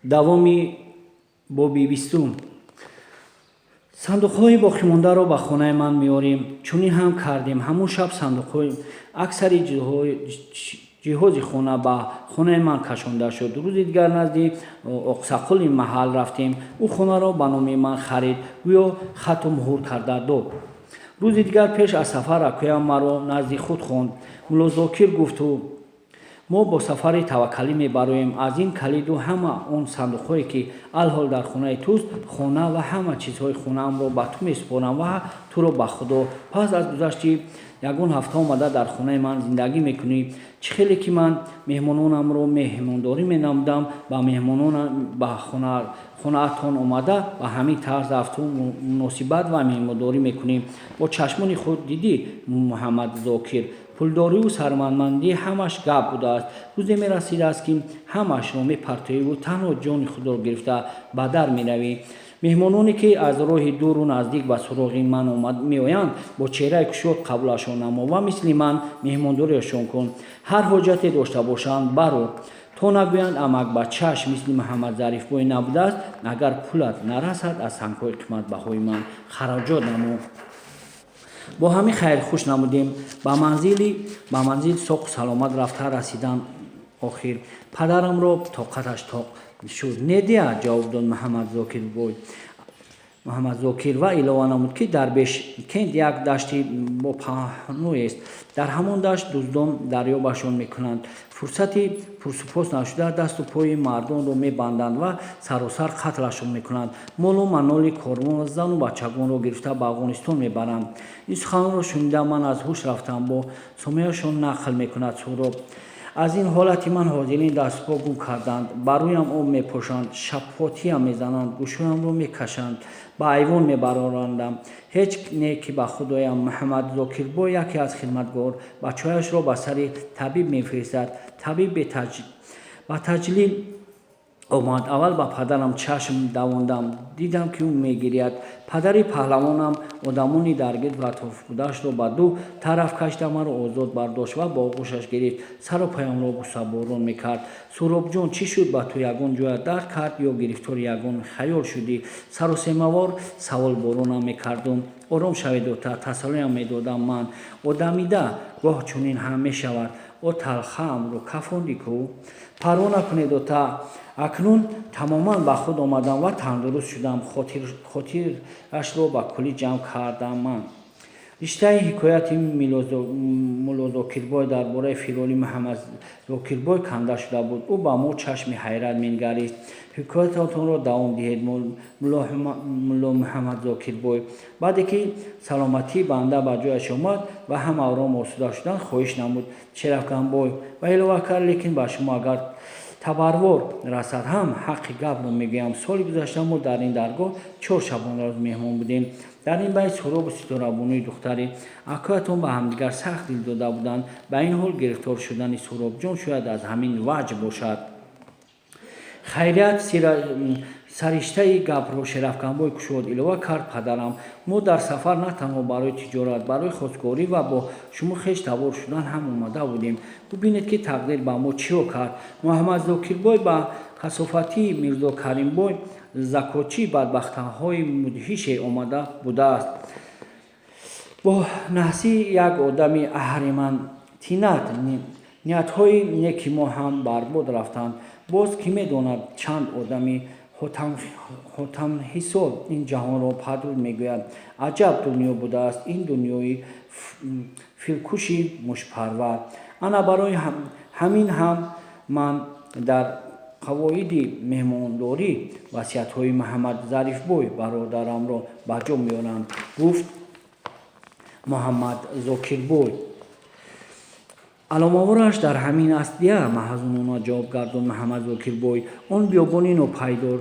Давоми боби 20-ум. Сандуқҳои боқимондаро ба хонаи ман меорем. Чунин ҳам кардем. Ҳамон шаб сандуқҳои аксари ҷиҳози хона ба хонаи ман кашонда шуд. Рӯзи дигар назди оқсақоли маҳал рафтем. Ӯ хонаро ба номи ман харид, гӯё хату муҳур карда дод. Рӯзи дигар пеш аз сафар акоям маро назди худ хонд. «Мулло Зокир, — гуфт ӯ, — мо бо сафари таваккалӣ мебароем. Аз ин калиду ҳама он сандуқҳое, ки алҳол дар хонаи туст, хона ва ҳама чизҳои хонаамро ба ту месупорам ва туро ба Худо. Пас аз гузашти ягон ҳафта омада дар хонаи ман зиндагӣ мекунӣ. Чӣ хеле ки ман меҳмононамро меҳмондорӣ менамудам, ба меҳмонон ба хонаатон омада ба ҳамин тарз рафту муносибат ва меҳмондорӣ мекунӣ. Бо чашмони худ дидӣ, Муҳаммадзокир, пулдориву сарватмандӣ ҳамаш гап будааст. Рӯзе мерасидааст, ки ҳамаашро мепартоиву танҳо ҷони худро гирифта ба дар меравӣ. Меҳмононе, ки аз роҳи дуру наздик ба суроғи ман меоянд, бо чеҳраи кушод қабулашон намо ва мисли ман меҳмондориашон кун. Ҳар ҳоҷате дошта бошанд, барор, то нагӯянд амакбачаш мисли Муҳаммадзарифбой набудааст. Агар пулат нарасад, аз сангҳои қиматбаҳои ман хароҷот намо.» Бо ҳамин хайрхуш намудем. Ба манзил соқу саломат рафта расидан. Охир падарамро тоқаташ тоқ шуд. «Не дия», — ҷавоб дод Муҳаммадзокирбой, Муҳаммадзокир ва илова намуд, ки дар Бешкент як дашти бопаҳнӯест. Дар ҳамон дашт дуздон дарёбашон мекунанд. Фурсати пурсупос нашуда, дасту пои мардонро мебанданд ва саросар қатлашон мекунанд. Молу маноли корвон ва зану бачагонро гирифта ба Афғонистон мебаранд. Ин суханонро шунида, ман аз ҳуш рафтам, бо сомияшон нақл мекунад Суҳроб. Аз ин ҳолати ман ҳозирин даступо гум карданд. Ба рӯям об мепошанд, шапотиям мезананд, гӯшҳоямро мекашанд, ба айвон мебарорандам. Ҳеҷ не ки ба худоям. Муҳаммадзокирбой яке аз хидматгор бачаҳояшро ба сари табиб мефиристад. Табиб ба таҷлил омад. Аввал ба падарам чашм давондам, дидам, ки ӯ мегирияд. Падари паҳлавонам одамони дар гирд ва атроф будаашро ба ду тараф кашида, маро озод бардошт ва ба оғӯшаш гирифт, сару паямро бусаборон мекард. «Суҳробҷон, чӣ шуд ба ту? Ягон ҷоят дард кард ё гирифтори ягон хаёл шудӣ?» Саросемавор саволборонам мекардум. «Ором шавед, ота», — тасаллоям медодам ман. «Одамида гоҳ чунин ҳам мешавад. О, талхаамро кафондӣ ку? Парво накунед, ота, акнун тамоман ба худ омадам ва тандуруст шудам», — хотирашро ба куллӣ ҷамъ кардам ман. Риштаи ҳикояти Муллозокирбой дар бораи фирори Муҳаммадзокирбой канда шуда буд. Ӯ ба мо чашми ҳайрат менигарист. «Ҳикоятатонро давом диҳед, мулло Муҳаммадзокирбой». Баъде ки саломатии банда ба ҷояш омад ва ҳама ором осуда шуданд, хоҳиш намуд Шерафганбой ва илова кард: «Лекин ба шумо агар табарвор расад ҳам, ҳаққи гапро мегӯям. Соли гузашта мо дар ин даргоҳ 4 шабонарӯз меҳмон будем. Дар ин байт Суҳробу Ситорабонуи духтари акоятон ба ҳамдигар сахт дил дода буданд. Ба ин ҳол гирифтор шудани Суҳробҷон шояд аз ҳамин ваҷ бошад». Хайрият, сариштаи гапро Шерафганбой кушод, илова кард падарам. «Мо дар сафар на танҳо барои тиҷорат, барои хостгорӣ ва бо шумо хеш табор шудан ҳам омада будем. Бубинед, ки тақдир ба мо чиё кард. Муҳаммадзокирбой ба касофатии Мирзо Каримбой закотчии бадбахтаҳои мудҳише омада будааст. Бо наҳсии як одами аҳримантинат ниятҳои неки мо ҳам барбод рафтанд. Боз кӣ медонад, чанд одами ҳотамҳисор ин ҷаҳонро падруд мегӯяд. Аҷаб дунё будааст ин дунёи филкуши мушпарвар. Ана барои ҳамин ҳам ман дар қавоиди меҳмондорӣ васиятҳои Муҳаммадзарифбой бародарамро ба ҷо меорам», — гуфт Муҳаммадзокирбой. «Аломавораш дар ҳамин аст дия», — маҳзунона ҷавоб гардонд Муҳаммадзокирбой. «Он биёбони нопайдор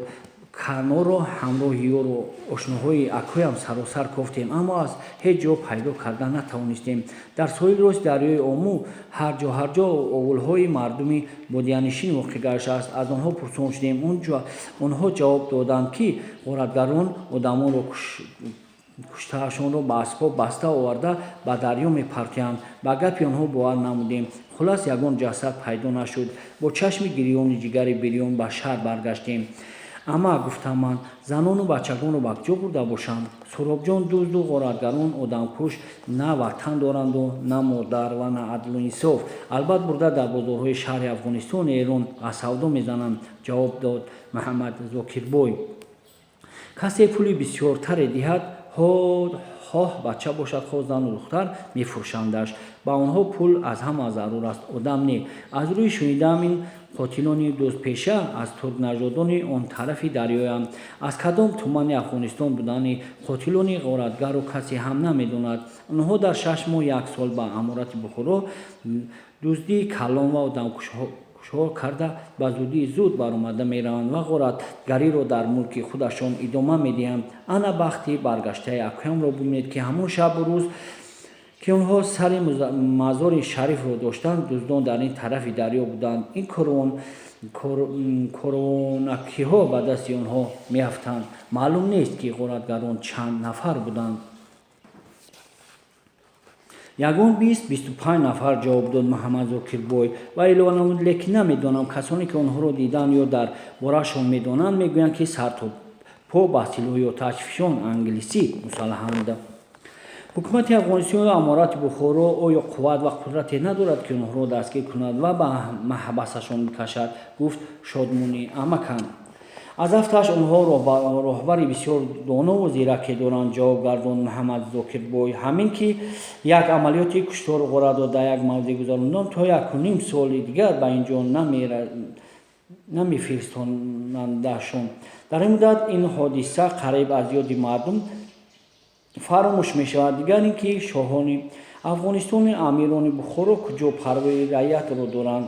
канорро ҳамроҳи ёру ошноҳои акоям саросар кофтем, аммо аз ҳеҷ ҷо пайдо карда натавонистем. Дар соҳили рости дарёи Омӯ ҳар ҷо ҳар ҷо овулҳои мардуми бодиянишин воқеъ гаштааст. Аз онҳо пурсон шудем, онҳо ҷавоб доданд, ки ғоратгарон одамонро Куштаашонро ба асбоб баста оварда ба дарё мепартоянд. Ба гапи онҳо бовар намудем. Хулас, ягон ҷасад пайдо нашуд. Бо чашми гирёни ҷигари бирён ба шаҳр баргаштем. Ама, гуфтам ман, занону бачагонро ба куҷо бурда бошам? Суробҷон, дузду ғоратгарон, одамкуш на ватан доранду, на модар ва на адлу инсоф. Албат, бурда дар бозорҳои шаҳри Афғонистону Эрон аз савдо мезананд, ҷавоб дод Маҳаммад Зокирбой. Касе пули бисёртаре диҳад, хоҳ бача бошад, хоҳ зану духтар, мефурӯшандаш. Ба онҳо пул аз ҳама зарур аст, одам не. Аз рӯи шунидаам, ин қотилони дуздпеша аз туркнажодони он тарафи дарёянд. Аз кадом тумани Афғонистон будани қотилони ғоратгарро касе ҳам намедонад. Онҳо дар 6 моҳ, як сол ба аморати Бухоро дуздии калон ва одамкушҳо карда, ба зудии зуд баромада мераванд ва ғоратгариро дар мулки худашон идома медиҳанд. Ана бахти баргаштаи акоямро бубинед, ки ҳамон шабу рӯз, ки онҳо сари мазори шарифро доштанд, дуздон дар ин тарафи дарё буданд. Ин корвонакиҳо ба дасти онҳо меафтанд. Маълум нест, ки ғоратгарон чанд нафар буданд. Ягон 20-25 нафар, ҷавоб дод Маҳаммад Зокирбой ва илова намуд: лекин намедонам, касоне ки онҳоро диданд ё дар бораашон медонанд, мегӯянд, ки сарто по ба силоҳи оташфишон англисӣ мусаллаҳанд. Ҳукумати Афғонистону аморати Бухоро оё қувват ва қудрате надорад, ки онҳоро дастгир кунад ва ба маҳбасашон бикашад? Гуфт Шодмонӣ амакам. Аз афташ онҳо роҳбари бисёр донову зираке доранд, ҷавоб гардонд Муҳаммад Зокирбой. Ҳамин ки як амалиёти куштору ғоратро дар як мавзеъ гузарондам, то 1,5 соли дигар ба ин ҷо намефиристонандашон. Дар ин муддат ин ҳодиса қариб аз ёди мардум фаромӯш мешавад. Дигар ин ки шоҳони Афғонистони амирони Бухоро куҷо парвои раиятро доранд?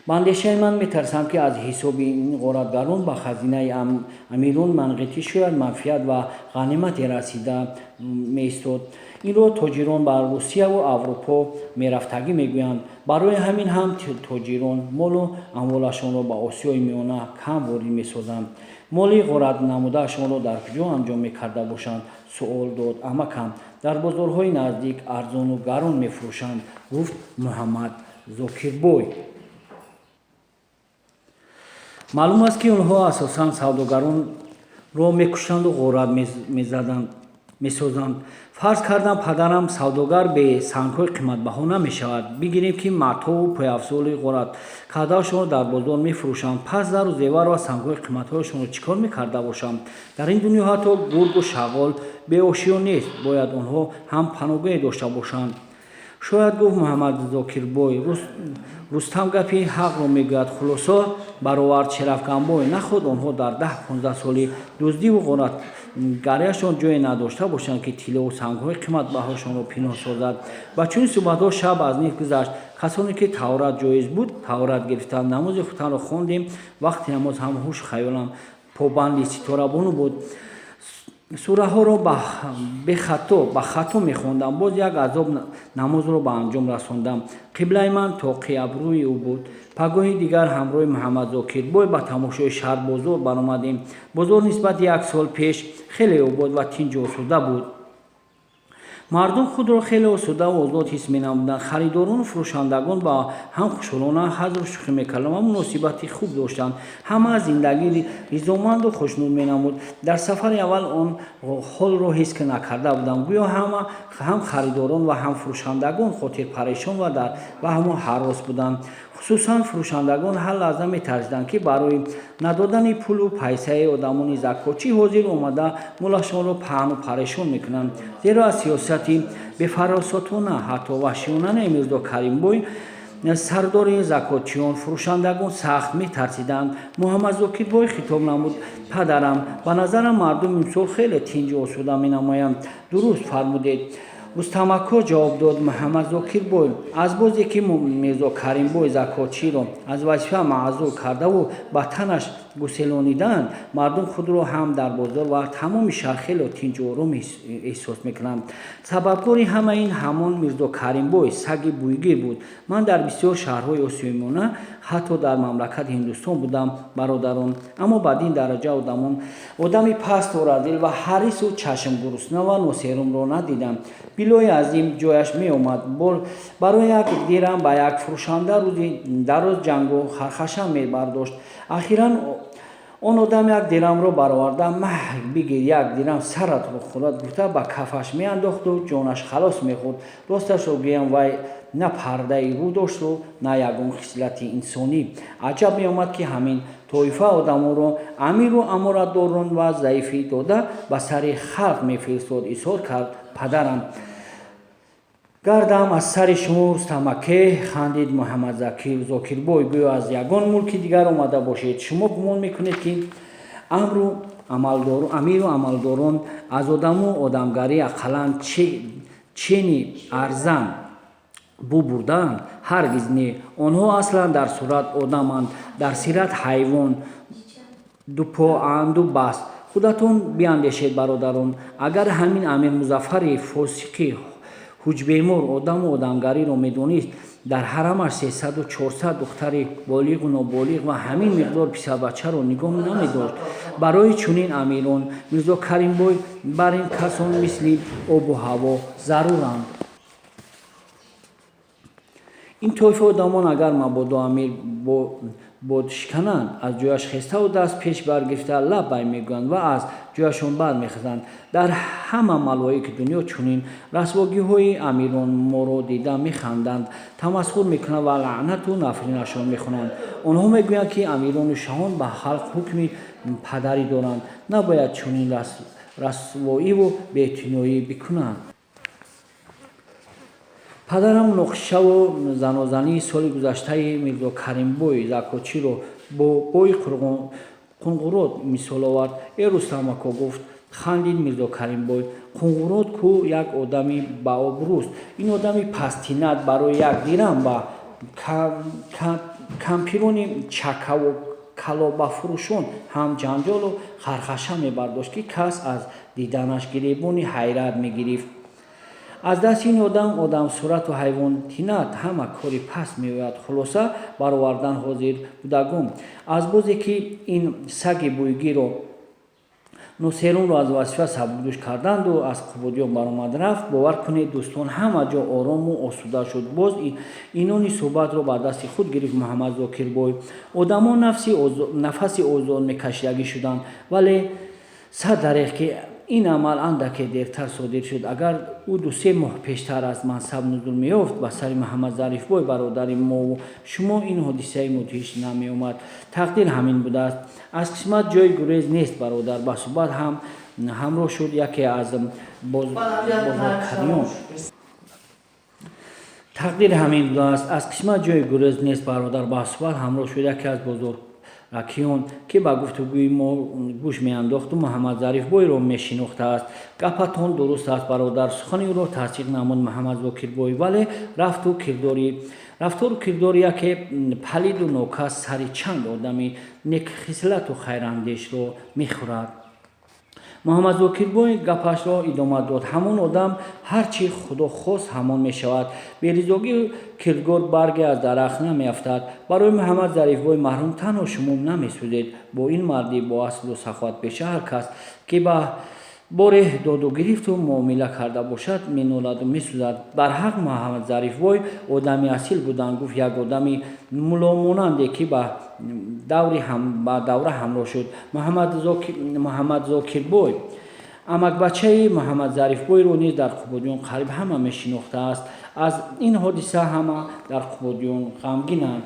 Ба андешаи ман, метарсам, ки аз ҳисоби ин ғоратгарон ба хазинаи амирон манғитӣ шояд манфиат ва ғанимате расида меистод. Инро тоҷирон ба Русияву Аврупо мерафтагӣ мегӯянд. Барои ҳамин ҳам тоҷирон молу амволашонро ба Осиёи Миёна кам ворид месозанд. Моли ғоратнамудаашонро дар куҷо анҷом мекарда бошанд? Суол дод амакам. Дар бозорҳои наздик арзону гарон мефурӯшанд, гуфт Муҳаммад Зокирбой. Маълум аст, ки онҳо асосан савдогаронро мекуштанду ғорат месозанд. Фарз кардам, падарам, савдогар бе сангҳои қиматбаҳо намешавад. Бигирем, ки матову пойафзоли ғорат кардаашонро дар бозор мефурӯшанд, пас зару зевар ва сангҳои қиматҳояшонро чӣ кор мекарда бошанд? Дар ин дунё ҳатто гургу шағол беошиён нест, бояд онҳо ҳам паноҳгоҳе дошта бошанд. Шояд, гуфт Муҳаммад Зокирбой. Рустам гапи ҳақро мегӯяд, хулосо баровард Шерафганбой. Наход онҳо дар 10-15 соли дуздиву ғоратгарияшон ҷое надошта бошанд, ки тиллову сангҳои қиматбаҳошонро пинҳон созад. Ба чунин суҳбатҳо шаб аз ниф гузашт. Касоне ки таҳорат ҷоиз буд, таҳорат гирифтанд, намози хуфтанро хондем. Вақти намоз ҳам ҳушу хаёлам побанди Ситорабону буд. Сураҳоро бехато, ба хато мехондам. Боз як азоб намозро ба анҷом расондам. Қиблаи ман тоқи абрӯи ӯ буд. Пагоҳи дигар ҳамроҳи Муҳаммад Зокирбой ба тамошои шаҳр, бозор баромадем. Бозор нисбати як сол пеш хеле обод ва тинҷу осуда буд. Мардум худро хеле осудаву озод ҳис менамуданд. Харидорону фурӯшандагон ба ҳам хушҳолона ҳазру шӯхӣ мекарданд ва муносибати хуб доштанд. Ҳама аз зиндагӣ ризоманду хушнуд менамуд. Дар сафари аввал он ҳолро ҳис накарда будам. Гӯё ҳама, ҳам харидорон ва ҳам фурӯшандагон, хотирпарешон ва дар ваҳму ҳарос буданд. Хусусан фурӯшандагон ҳар лаҳза метарсиданд, ки барои надодани пулу пайсаи одамони закотчӣ ҳозир омада молашонро паҳну парешон мекунанд, зеро аз сиёсати бефаросатона, ҳатто ваҳшиёнаи Мирзо Каримбой, сардори закотчиён, фурӯшандагон сахт метарсиданд. Муҳаммадзокирбой хитоб намуд: падарам, ба назарам, мардум имсол хеле тинҷу осуда менамоянд. Дуруст фармудед. Рустамако, ҷавоб дод Муҳаммадзокирбой, аз бозе ки Мирзо Каримбой закотчиро аз вазифа маъзул кардаву ба танаш гуселониданд, мардум худро ҳам дар бозор ва тамоми шаҳр хело тинҷу ором эҳсос мекунанд. Сабабгори ҳама ин ҳамон Мирзо Каримбой, саги бӯйгир буд. Ман дар бисёр шаҳрҳои Осиёи Миёна, ҳатто дар мамлакати Ҳиндустон будам, бародарон, аммо бад ин дараҷа одамон, одами пасту разил ва ҳарису чашмгурусна ва носерумро надидам. Биллоҳи азим, ҷояш меомад, барои як дирам ба як фурӯшанда рӯзи дароз ҷангу хархаша мебардошт. Ахиран он одам як дирамро бароварда, маҳ, бигир, як дирам саратро хӯрад, гуфта ба кафаш меандохту ҷонаш халос мехӯрд. Росташро гӯям, вай на пардаи рӯ дошту на ягон хислати инсонӣ. Аҷаб меомад, ки ҳамин тоифа одамонро амиру аморатдорон ва заифӣ дода ба сари халқ мефиристод, изҳор кард падарам. Гардам аз сари шумо, Рустамаке, хандид Муҳаммадзокирбой, гӯё аз ягон мулки дигар омада бошед. Шумо гумон мекунед, ки амиру амалдорон аз одаму одамгарӣ ақаллан чени арзан бӯ бурдаанд? Ҳаргиз не. Онҳо аслан дар сурат одаманд, дар сират ҳайвон, дупоанду бас. Худатон биандешед, бародарон, агар ҳамин Амир Музаффари фосиқи ҳуҷбемор одаму одамгариро медонист, дар ҳарамаш 300-400 духтари болиғу ноболиғ ва ҳамин миқдор писарбачаро нигоҳ намедошт. Барои чунин амирон Мирзо Каримбой бар ин касон мисли обу ҳаво заруранд. Ин тоифа одамон агар мабодо амир бодшикананд, аз ҷояш хеставу даст пеш баргирифта лаббай мегӯянд ва аз ҷояшон бармехезанд. Дар ҳама малоики дунё чунин расвогиҳои амирон моро дида механданд, тамасхур мекунанд ва лаънату нафринашон мехонанд. Онҳо мегӯянд, ки амирону шаҳон ба халқ ҳукми падарӣ доранд, набояд чунин расвоиву беэътиноӣ бикунанд. Падарам муноқишаву занозании соли гузаштаи Мирзо Каримбой закотчиро бо бои Қунғурот мисол овард. Э, Рустамако, гуфт, хандид Мирзо Каримбой, Қунғурот ку як одами баобрӯст. Ин одами пасттинат барои як дирам ба кампирони чакаву калобафурӯшон ҳам ҷанҷолу хархаша мебардошт, ки кас аз диданаш гиребони ҳайрат мегирифт. Аз дасти ин одам, одамсурату ҳайвонтинат, ҳама кори паст меояд. Хулоса баровардан ҳозир будагон, аз бозе ки ин саги бӯйгиро носерунро аз вазифа сабукдӯш карданду аз Қубодиён баромад рафт, бовар кунед, дӯстон, ҳама ҷо орому осуда шуд. Боз инони суҳбатро ба дасти худ гирифт Муҳаммад Зокирбой. Одамон нафаси озод мекашидагӣ шуданд, вале сад дареғ, ки ин амал андаке дертар содир шуд. Агар ӯ 2-се моҳ пештар аз мансаб нузул меёфт, ба сари Муҳаммад Зарифбой, бародари мову шумо, ин ҳодисаи мудҳиш намеомад. Тақдир ҳамин будааст. Аз қисмат ҷои гурез нест, бародар, ба суҳбат ҳам ҳамроҳ шуд яке аз бозоркариён. Тақдир ҳамин будааст. Аз қисмат ҷои гурез нест, бародар, ба суҳбат ҳамроҳ шуд яке аз бозорракиён, ки ба гуфтугӯи мо гӯш меандохту Муҳаммадзарифбойро мешинохтааст. Гапатон дуруст аст, бародар, сухани ӯро тасдиқ намуд Муҳаммадзокирбой, вале рафтору кирдори яке палиду нокас сари чанд одами некхислату хайрандешро мехӯрад. Муҳаммадзокирбой гапашро идома дод: ҳамон одам ҳар чӣ Худо хост, ҳамон мешавад. Беризогию кирдгор барге аз дарахт намеафтад. Барои Муҳаммад Зарифбой марҳум танҳо шумо намесӯзед. Бо ин марди боаслу саховатпеша ҳар кас, ки ба боре доду гирифту муомила карда бошад, меноладу месӯзад. Барҳақ Муҳаммад Зарифбой одами асил буданд, гуфт як одами мулломонанде, ки ба давра ҳамроҳ шуд. Муҳаммадзокирбой амакбачаи Муҳаммадзарифбойро низ дар Қубодиён қариб ҳама мешинохтааст. Аз ин ҳодиса ҳама дар Қубодиён ғамгинанд.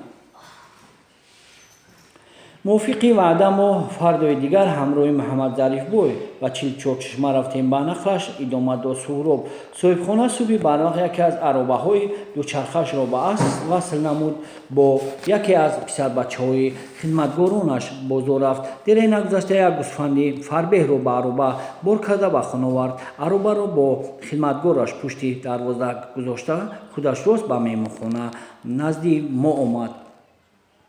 Мувофиқи ваъда, мо фардои дигар ҳамроҳи Муҳаммадзарифбой ба Чилчорчашма рафтем, ба нақлаш идома дод Суҳроб. Соҳибхона субҳи барвақт яке аз аробаҳои дучархаашро ба асп васл намуд, бо яке аз писарбачаҳои хидматгоронаш бозор рафт. Дере нагузашта як гӯсфанди фарбеҳро ба ароба бор карда ба хона овард. Аробаро бо хидматгораш пушти дарвоза гузошта, худаш рост ба меҳмонхона назди мо омад.